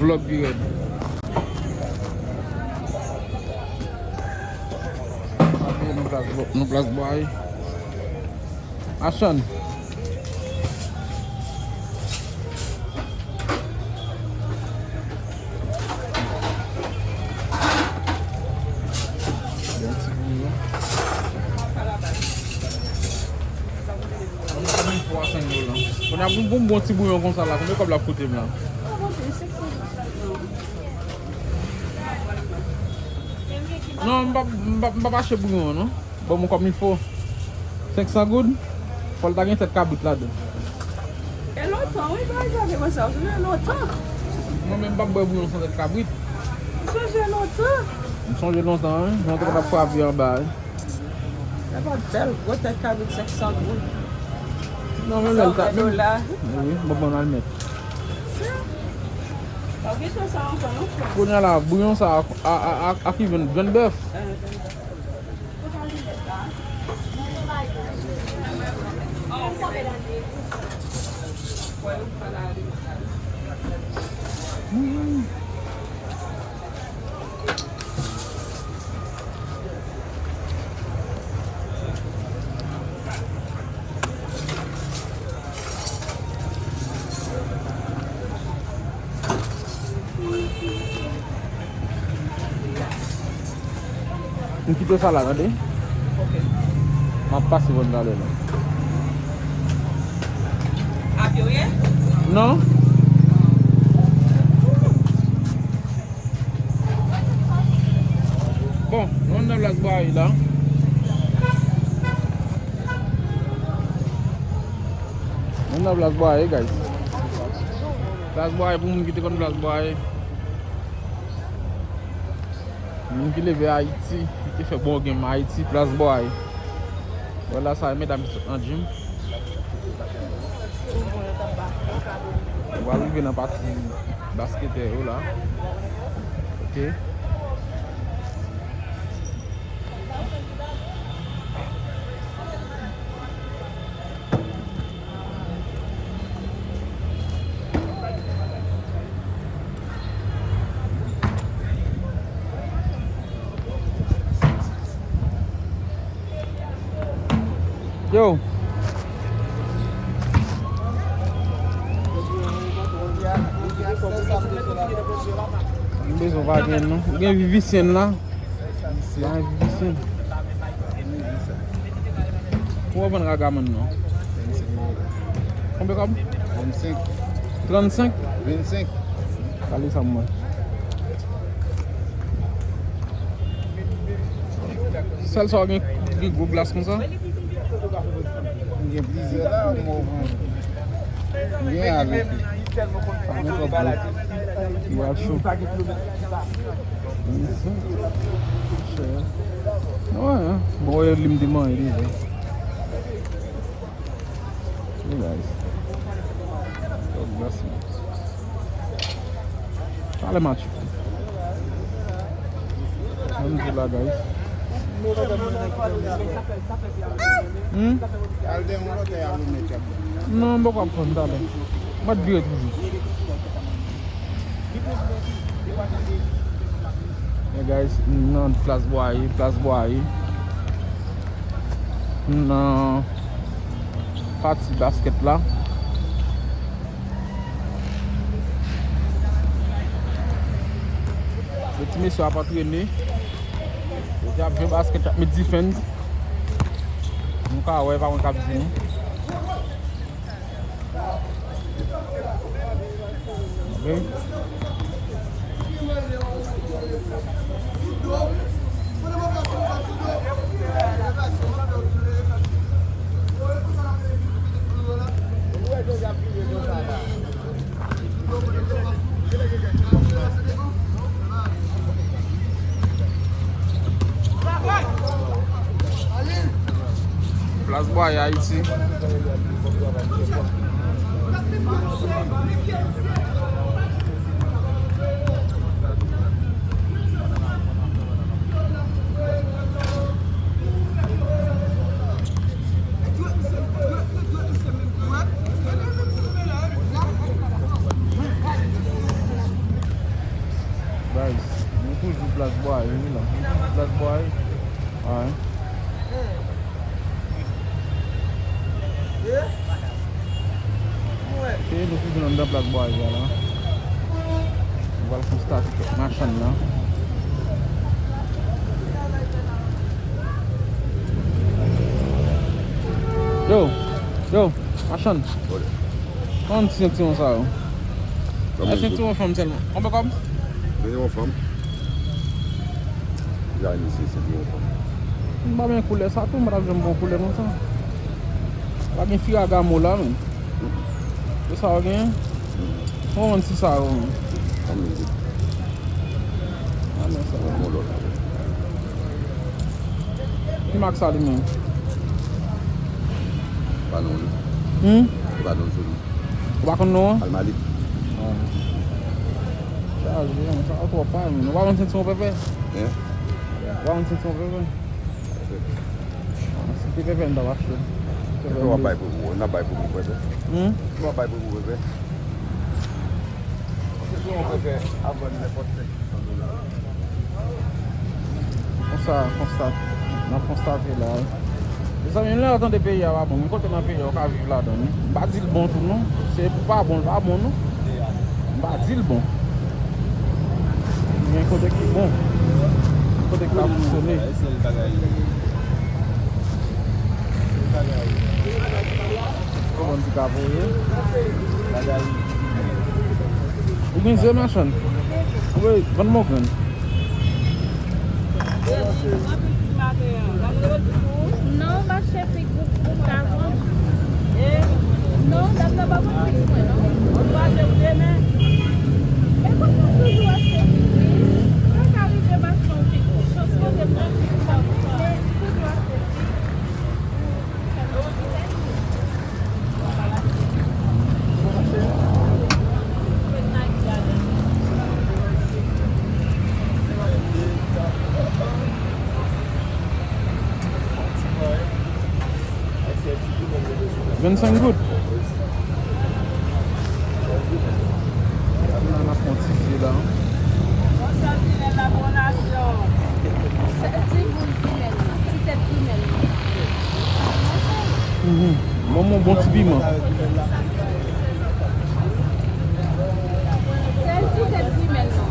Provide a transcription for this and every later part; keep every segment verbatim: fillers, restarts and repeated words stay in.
Vlòg pi rèd. Ape nou plas, nou plas bway. Achan. Bon ti bouyon. Mwen ap vin pou m bon ti bouyon konsa la. Konbyen kòb l ap koute m la? Non, m p ap, m p ap, m p ap achte bouyon an, non. Bon, m kòm il fo. Senk san goud. Fò l ta gen tèt kabrit ladan. E lontan, wi, bagay sa te konsa. Ou sonje lontan? Mwen menm, m p ap bwè bouyon san tèt kabrit. Ou sonje lontan? M sonje lontan, wi. Jan te konn ap frape anba, wi. Se pa bèl, gwo tèt kabrit senk san goud. Non, men lè l ta, men, wi, bon, bon, al mèt. Kounye a la, bouyon sa a, a, a, a, a ki vyann, vyann bèf. M kite sa la, tande. Ok. M ap pase bò talè la. Apye w ye? Non. Bon, nou nan plas bwaye la. Nou nan plas bwaye, guys. Plas bwaye pou moun ki te konn plas bwaye. Moun ki leve Ayiti, ki te fè bon game Ayiti, plas bwaye. Vwala sa, medam ki sot nan gym. Nou pral rive nan pati basketè yo la. Ok. Yo. M bezwen pa gen non. Ou gen vivisyen la? Vivisyen. Pa gen vivisyen. Ou wè vann Ragaman non? Vennsenk dola. Konbyen kòb? Vennsenk. Trannsenk? Vennsenk. Gade sa mwen. Sèl sa w gen ki gwo glas konsa? M gen plizyè la, m wè w vann. M gen avèk li. Sa gen twòp gwo. Li pral cho. Vennsenk. Chè. Wè, bon, wè, li m te manje deja. Hey guys. Twòp glas, man. Talè match. Menm di la, guys. Hmm? Non, m poko ap pran talè. M ap vire toujou. Yeah, guys, m nan plas bwaye, plas bwaye. M nan pati baskèt la. Yo ti mesye ap antrene. Yo te ap jwe baskèt, ap met defense. Nou ka wè, pa mwen k ap di nou. Ok. Plas Bwaye, Ayiti. Guys, nou toujou Plas Bway, wi la. Nou toujou Plas Bway. Ay. Ok, nou toujou anndan Plas Bway la. Nou pral konstate kèk machann nan. Yo, yo, machann. Kòman ti sentiwon sa yo? Ay, sentiwon fanm sèlman. Konbyen kòb? Sentiwon fanm. Gade misye, sentiwon fanm. M pa gen koulè sa tou, m pa t ap janm pran koulè konsa. Pa gen Ferragamo la menm. Se sa w gen? Mwen vann sis sa yo menm. Ann mizik. Ah, men sa va. Bon lòt. Ki mak sa li menm? Pa non li. Hmm? Pa non sou li. Ou pa konn non an? Almalik. Ah. Chaje, men sa twò pa, men. Ou pa konn sentiwon pèpè? Hein? Ou pa konn sentiwon pèpè? Ah, si te pèpè, m t ap achte l. Pèpè w ap bay pou ou, n ap bay pou ou, pèpè. Hmm? W ap bay pou ou, pèpè. Sentiwon pèpè ap vann nenpòt sèk san dola. Konsa, konstat, n ap konstate la. Mezanmi, lè w tande peyi a pa bon, gen kote nan peyi a ou ka viv ladan l, wi. M pa di l bon tou, non. Se pou pa bon, l pa bon, non. M pa di l bon. Gen kote ki bon. Gen kote ki pa fonksyone. Kòman ti ka voye? Ou gen ze, machann? Ou vle vann mwen grenn? Non, m achte fig pou, pou m ka vann. Non, dam nan pa vann fig mwen, non. E konsa m toujou achte fig, wi. Sa ka rive m achte yon fig, chans kote m pran fig sa, men m toujou achte fig. Vennsenk goud. N ap fè yon ti je la. Sèl ti boul grimèl nan, ti tèt grimèl nan. Mhm. Ban m yon bon ti piman. Sèl ti tèt grimèl nan.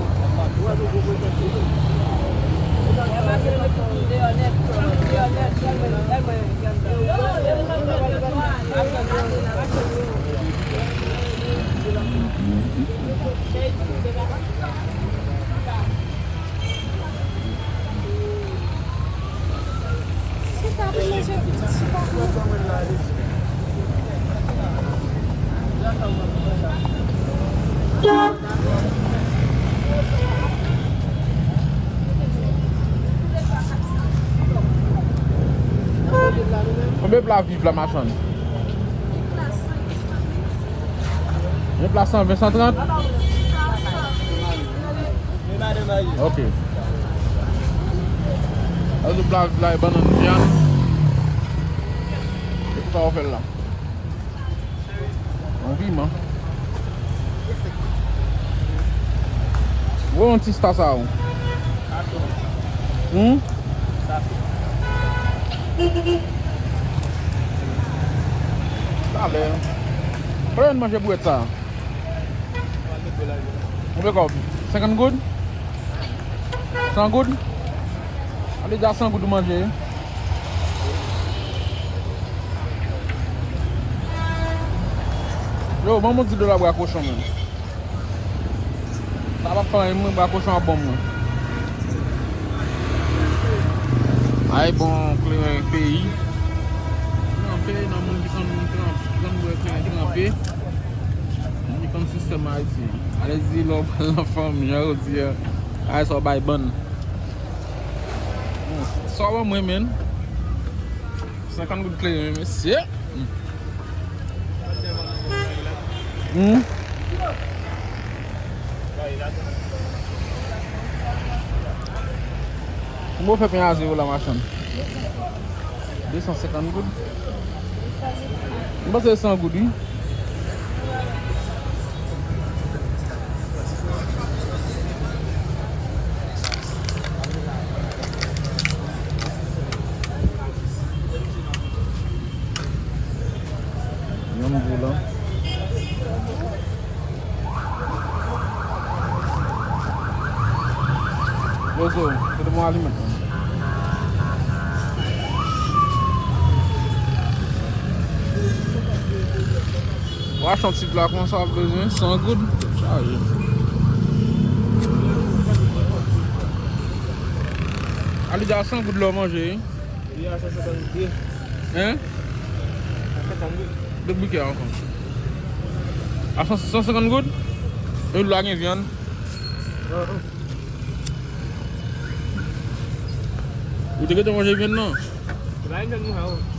Konbyen pla viv la, machann? Yon pla san ven, san trant? Ok. Sa vle di pla viv la e bannann, vyann. E pou sa w fè l la? Yon piman. Voye yon ti sta sa ou. Hmm? Talè. Kote nou manje bouwèt sa? Konbyen kòb? Senkant goud? San goud? Ale di a san goud ou manje. Yo, ban m yon ti dola bwa kochon, menm. Sa p ap fè anyen, mwen, bwa kochon ap bon, mwen. Ay, bon, kleren peyi. Nan peyi, nan moun ki konn moun tranp-, ki konn bwè kleren tranpe. Moun ki konn sistèm Ayiti. Alèz di, lè w pral nan fanmi an, yo di, ay, sa w bay bann. Sa w ban mwen, menm. Senkant goud kleren, mesye. Hmm. Konbyen w fè pen a zewo la, machann? De san senkant goud. M panse se san goud, wi. Ozo, kote mwen alimèt mwen? Ou achte yon ti pla konsa, w ap bezwen san goud. Chaje. Alida, san goud lè w manje, wi. Li a san senkannde. Hein? San senkannde. De brikè ankò. A san, san senkannde goud? E la gen vyann? Ahn. Ou te gentan manje vyann nan? Li pa gen vyann konsa, o.